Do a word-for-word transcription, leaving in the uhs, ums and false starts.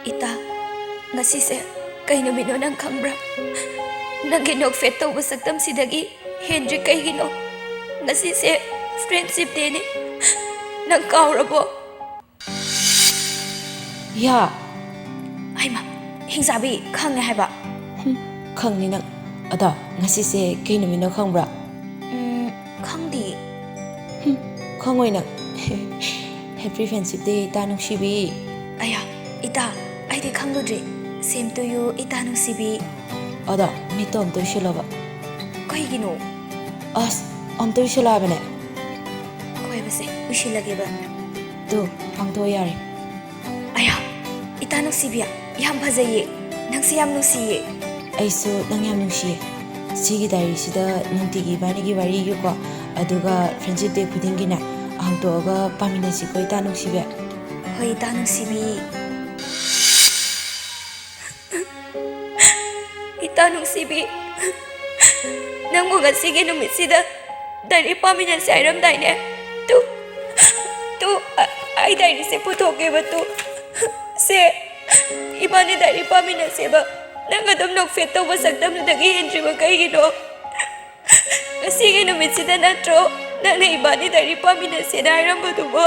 ꯏꯇꯥ, ꯉꯁꯤꯁꯦ ꯀꯩ ꯅꯨꯃꯤꯠꯅꯣ ꯅꯪ ꯈꯪꯕ꯭ꯔꯥ? ꯅꯪꯒꯤ ꯅꯣꯛꯐꯦꯠ ꯇꯧꯕ ꯁꯛꯇꯝꯁꯤꯗꯒꯤ ꯍꯦꯟꯗ꯭ꯔꯤ ꯀꯩꯒꯤꯅꯣ? ꯉꯁꯤꯁꯦ friendship dayꯅꯤ꯫ ꯅꯪ ꯀꯥꯎꯔꯕꯣ? ꯌꯥ꯫ ꯍꯩꯃꯥ, ꯍꯤꯡꯆꯥꯕꯤ, ꯈꯪꯉꯦ ꯍꯥꯏꯕ? ꯍꯨꯝ, ꯈꯪꯅꯤ ꯅꯪ꯫ ꯑꯗꯣ, ꯉꯁꯤꯁꯦ ꯀꯩ ꯅꯨꯃꯤꯠꯅꯣ ꯈꯪꯕ꯭ꯔꯥ? ꯎꯝ, ꯈꯪꯗꯤ꯫ ꯍꯨꯝ, ꯈꯪꯉꯣꯏ ꯅꯪ꯫ Happy friendship day, ꯏꯇꯥ ꯅꯨꯡꯁꯤꯕꯤ꯫ ꯑꯌꯥ, ꯏꯇꯥ, ꯑꯩꯗꯤ ꯈꯪꯂꯨꯗ꯭ꯔꯦ꯫ Same to you, ꯏꯇꯥ ꯅꯨꯡꯁꯤꯕꯤ꯫ ꯑꯗꯣ, ꯃꯤꯠꯇꯣ ꯑꯝꯇ ꯎꯏꯁꯤꯜꯂꯣꯕ꯫ ꯀꯩꯒꯤꯅꯣ? ꯑꯁ, ꯑꯝꯇ ꯎꯏꯁꯤꯜꯂꯣ ꯍꯥꯏꯕꯅꯦ꯫ ꯍꯣꯏꯕꯁꯦ, ꯎꯏꯁꯤꯜꯂꯒꯦꯕ꯫ ꯇꯨ, ꯄꯥꯡꯊꯣꯛꯑꯣ ꯌꯥꯔꯦ꯫ ꯑꯌꯥ, ꯏꯇꯥ ꯅꯨꯡꯁꯤꯕꯤ, ꯌꯥꯝ ꯐꯖꯩꯌꯦ꯫ ꯅꯪꯁꯦ ꯌꯥꯝ ꯅꯨꯡꯁꯤꯌꯦ꯫ ꯑꯩꯁꯨ ꯅꯪ ꯌꯥꯝ ꯅꯨꯡꯁꯤꯌꯦ꯫ ꯁꯤꯒꯤ diaryꯁꯤꯗ ꯅꯨꯡꯇꯤꯒꯤ ꯏꯕꯥꯅꯤꯒꯤ ꯋꯥꯔꯤꯒꯤꯀꯣ, ꯑꯗꯨꯒ friendship day ꯈꯨꯗꯤꯡꯒꯤꯅꯦ, ꯍꯥꯡꯇꯣꯛꯑꯒ ꯄꯥꯃꯤꯟꯅꯁꯤꯀꯣ, ꯏꯇꯥ ꯅꯨꯡꯁꯤꯕꯤ꯫ ꯍꯣꯏ, ꯏꯇꯥ ꯅꯨꯡꯁꯤꯕꯤ꯫ ꯏꯇꯥ ꯅꯨꯡꯁꯤꯕꯤ, ꯅꯪꯕꯨ ꯉꯁꯤꯒꯤ ꯅꯨꯃꯤꯠꯁꯤꯗ diary ꯄꯥꯃꯤꯟꯅꯁꯦ ꯍꯥꯏꯔꯝꯗꯥꯏꯅꯦ? ꯇꯨ, ꯇꯨ, ꯑ-, ꯑꯩ diaryꯁꯦ ꯄꯨꯊꯣꯛꯀꯦꯕ, ꯇꯨ꯫ ꯁꯦ, ꯏꯕꯥꯅꯤ diary ꯄꯥꯃꯤꯟꯅꯁꯦꯕ꯫ ꯅꯪ ꯑꯗꯨꯝ ꯅꯣꯛꯐꯦꯠ ꯇꯧꯕ ꯁꯛꯇꯝꯗꯨꯗꯒꯤ ꯍꯦꯟꯗ꯭ꯔꯤꯕ ꯀꯩꯒꯤꯅꯣ? ꯉꯁꯤꯒꯤ ꯅꯨꯃꯤꯠꯁꯤꯗ ꯅꯠꯇ꯭ꯔꯣ ꯅꯪꯅ ꯏꯕꯥꯅꯤ diary ꯄꯥꯃꯤꯟꯅꯁꯦꯅ ꯍꯥꯏꯔꯝꯕꯗꯨꯕꯣ?